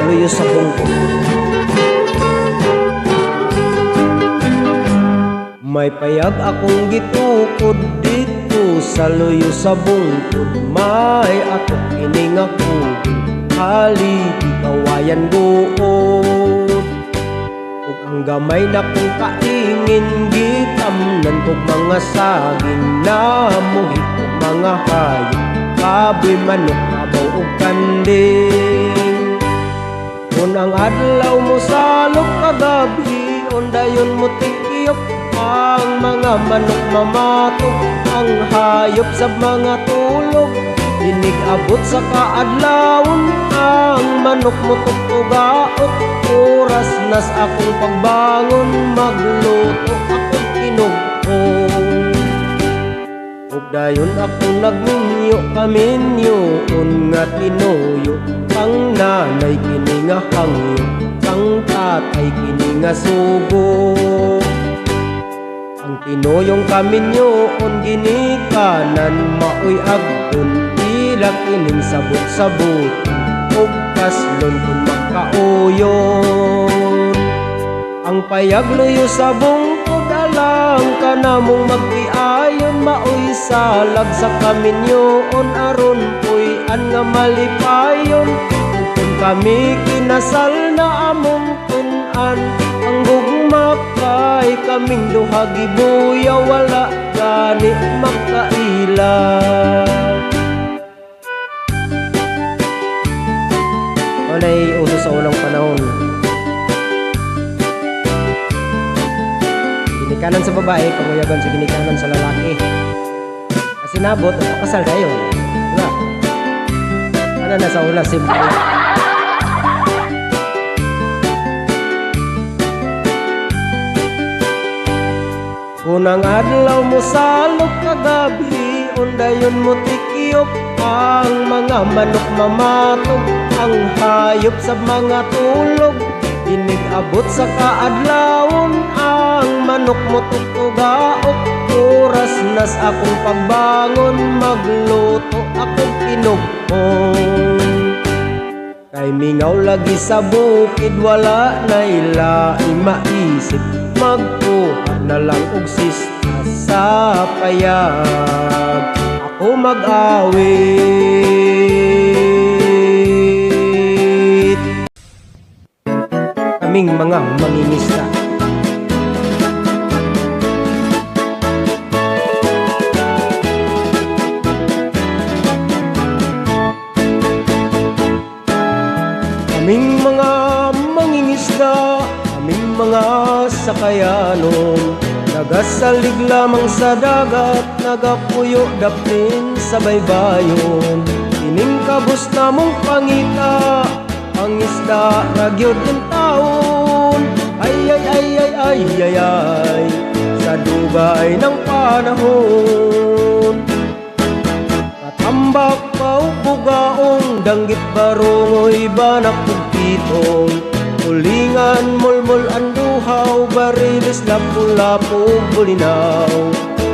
luyo sa bungkod. May payag akong gitukod dito sa luyo sa bungkod. May atok kini nga kugod, haligi kawayan guod. Ug ang gamay na kong kaingin, gitamnan kog mga saging, namuhi og mga hayop, baboy, manok, kabaw ug kanding. Kun ang adlaw mo salop kagabi, dayon mo tikiyop ang mga manok mamatok, ang hayop sa mga tulog. Inig abot sa kaadlawon, ang manok mo tugaok. Oras nas akong pagbangon, magluto akong tinughong. Ug dayon ako nagminyo, kaminyoon nga tinuyo, kang nanay kini nga hangyo, kang tatay kini nga sugo. Ang tinuyong kaminyoon ginikanan maoy agdon, ila kining sabot-sabuton ug kaslon kun magkauyon. Ang payag luyo sa bungkod, alang kanamong magtiayon, maoy salag sa kaminyoon aron puy-an nga malipayon. Ug kun kami kinasal na among tun-an ang gugma, kay kaming duha gibuya, wala gani makaila. Walay uso sa unang panahon. Ginikanan sa babae, panguyaban sa ginikanan sa lalaki. Kasi nabot, ang pakasal dayon. Diba? Ano na sa una, simple. Unang adlaw mo salop kagabi, undayon mo tikiyop ang mga manok mamatog, ang hayop sa mga tulog. Inig abot sa kaadlawon, ang manok mo tugaok. Oras nas akong pagbangon, magluto akong tinughong. Kay mingaw lagi sa bukid, wala na ilaing maisip, magkuha na lang og sista sa payag. Ako mag-awit. Kaming mga mangingisda. Kaming mga mangingisda, kaming mga sakayanon, nagasalig lamang sa dagat, nagapuyo daplin sa baybayon. Ining kabus namong pangita, ang isda ragyod in taon. Ay ay ay ay ay ay ay, sa dugay ng panahon. Katambak pao bugaong, danggit barungoy banak ug pitong, tulingan mulmul anduhaw, barilis lapu-lapu ug bulinaw.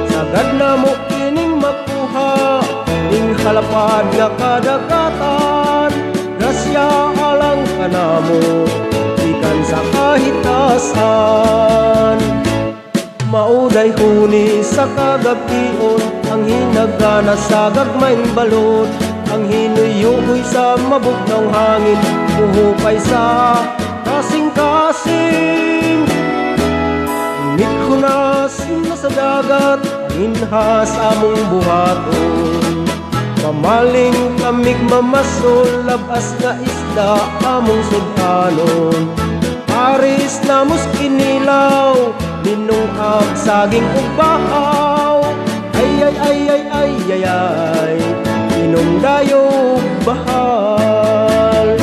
Sagad na mo kining makuha, ning halapad nga kadagatan. Grasya alang kanamo, gikan sa kahitasan. Mauday huni sa kagabion, ang hinagana sa gagmayng balod, ang hinuyuhoy sa mabugnaw hangin, muhupay sa kasing-kasing. Nikhunas na sa dagat, anginhas among buhaton. Mamaling kamig mamasol, labas nga isda among sudanon. Paris na kinilaw, ninungag saging ug bahaw. Ay ay ay ay ay ay ay, inom dayo bahal.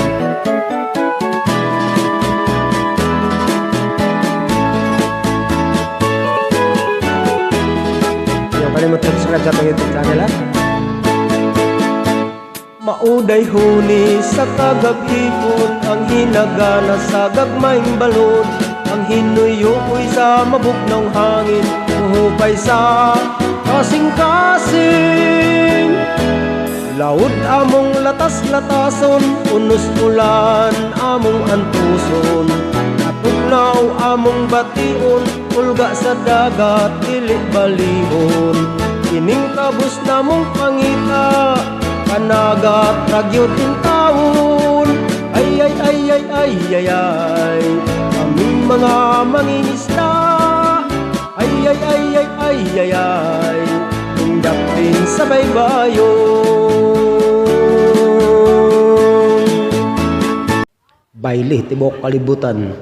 Yung kalimut subscribe sa atong YouTube channel, ha? Mauday huni sa kagabihon, ang hinagana sa gagmayng balod, ang hinuyukoy sa mabugnaw hangin, muhupay sa kasing-kasing. Taud among latas-latason, unos ulan among antuson. Atugnaw among bation, hulga sa dagat dili balihon. Kining kabus namong pangita, panagat ra gyud intawon. Ay ay ay ay ay ay ay, kaming mga mangingisda. Ay ay ay ay ay ay ay, indapin sa baybayon. Bayle tibuok kalibutan.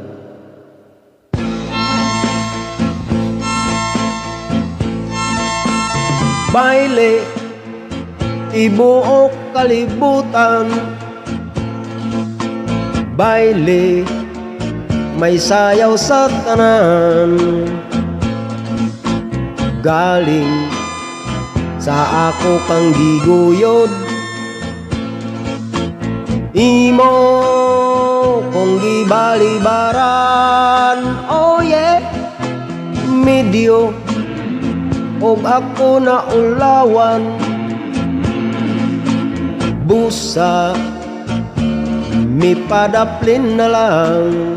Bayle tibuok kalibutan. Bayle may sayaw sa tanan. Galing sa ako kang giguyod, imo kong gibalibaran. Oh yeah. Medyo og ako na ulawan. Busa mipadaplin na lang.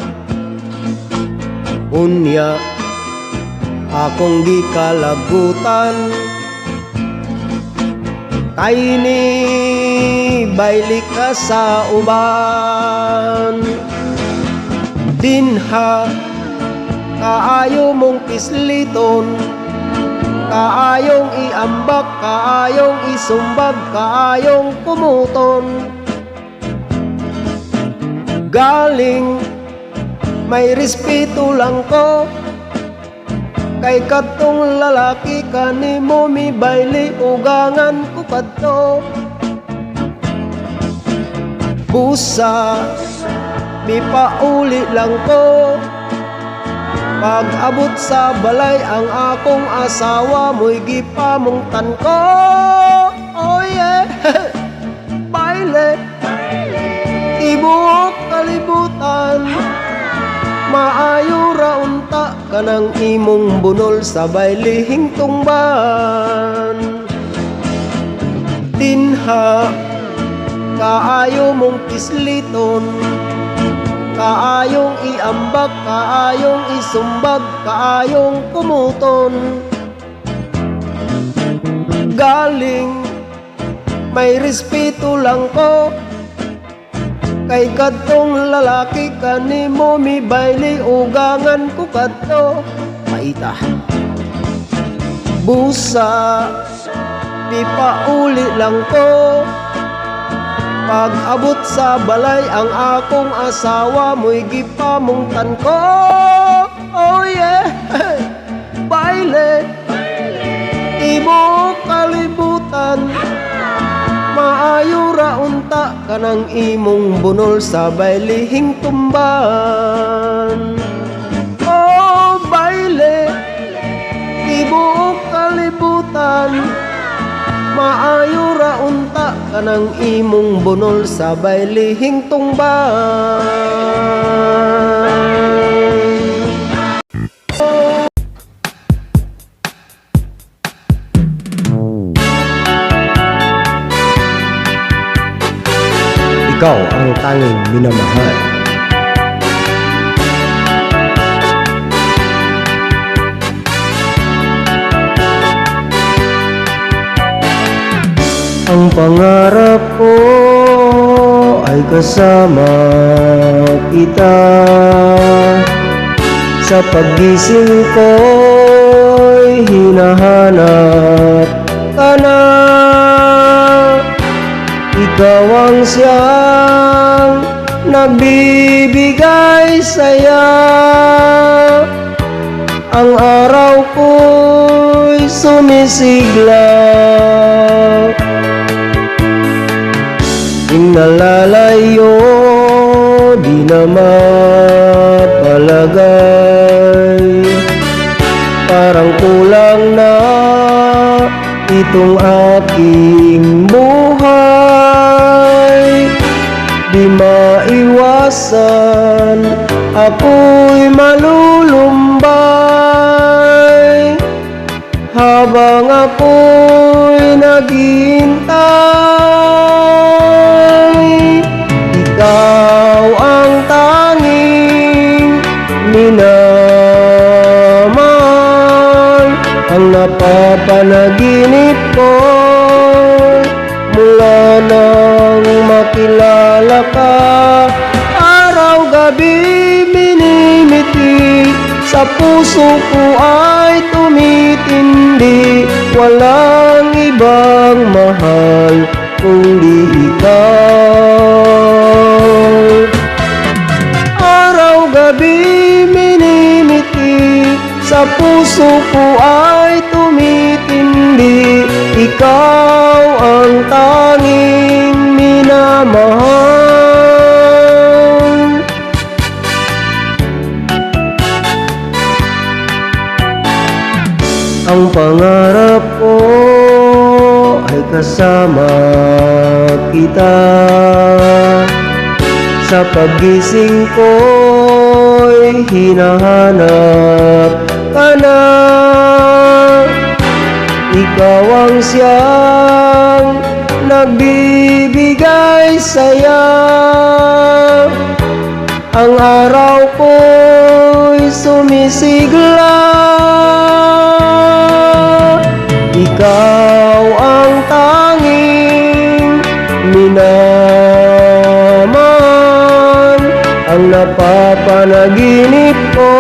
Unya akong gikalagutan. Kay ni bayle ka sa uban. Dinha kaayo mong pisliton, kaayong iambak, kaayong isumbag, kaayong kumuton. Galing may respeto lang ko, kay katong lalaki kanimo mibayle, ugangan ko kadto. Busa mipauli lang ko. Pag abot sa balay, ang akong asawa mo'y gipamungtan ko. Oh yeah. Bayle tibuok kalibutan. Maayo ra unta kanang imong bunol sa baylehing tungban. Dinha kaayo mong pisliton, kaayong iambak, kaayong isumbag, kaayong kumuton. Galing may respeto lang ko, kay kadtong lalaki kanimo mibayle, ugangan ko kadto. Paita. Busa mipauli lang ko. Pag abot sa balay, ang akong asawa mo'y gipamungtan ko. Oh yeah. Bayle tibuok kalibutan. Maayo ra unta kanang imong bunol sa baylehing tumban. Oh bayle tibuok kalibutan. Maayo ra unta kanang imong bunol sa baylehing tungban. Ikaw ang tanging minamahal. Ang pangarap ko ay kasama kita. Sa paggising ko'y hinahanap ka na. Ikaw ang siyang nagbibigay saya. Ang araw ko'y sumisigla. Tuwing nalalayo, di na mapalagay. Parang kulang na itong aking buhay. Di maiwasan, ako'y malulumbay. Habang ako'y naghihintay. puso ko ay tumitindi. Walang ibang mahal kundi ikaw. Araw-gabi minimiti, sa puso ko ay tumitindi. Ikaw ang tanging minamahal. Ang pangarap ko ay kasama kita. Sa paggising ko'y hinahanap ka na. Ikaw ang siyang nagbibigay saya. Ang araw ko'y sumisigla. Ikaw ang tanging minamahal. Ang napapanaginip ko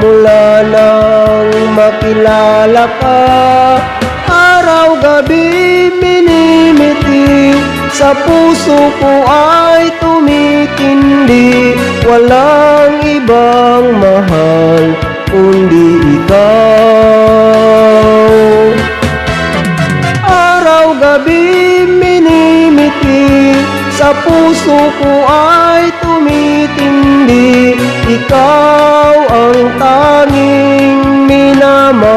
mula nang makilala ka. Araw-gabi minimiti, sa puso ko ay tumitindi. Walang ibang mahal kundi ikaw. Araw-gabi minimiti, sa puso ko ay tumitindi. Ikaw ang tanging minamahal.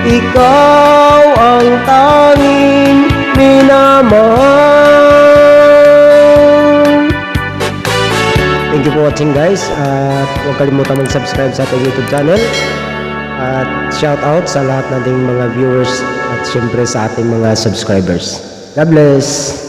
Ikaw ang tanging minamahal. Thank you for watching, guys, at huwag kalimutan mag-subscribe sa ating YouTube channel at shout out sa lahat nating mga viewers at syempre sa ating mga subscribers. God bless!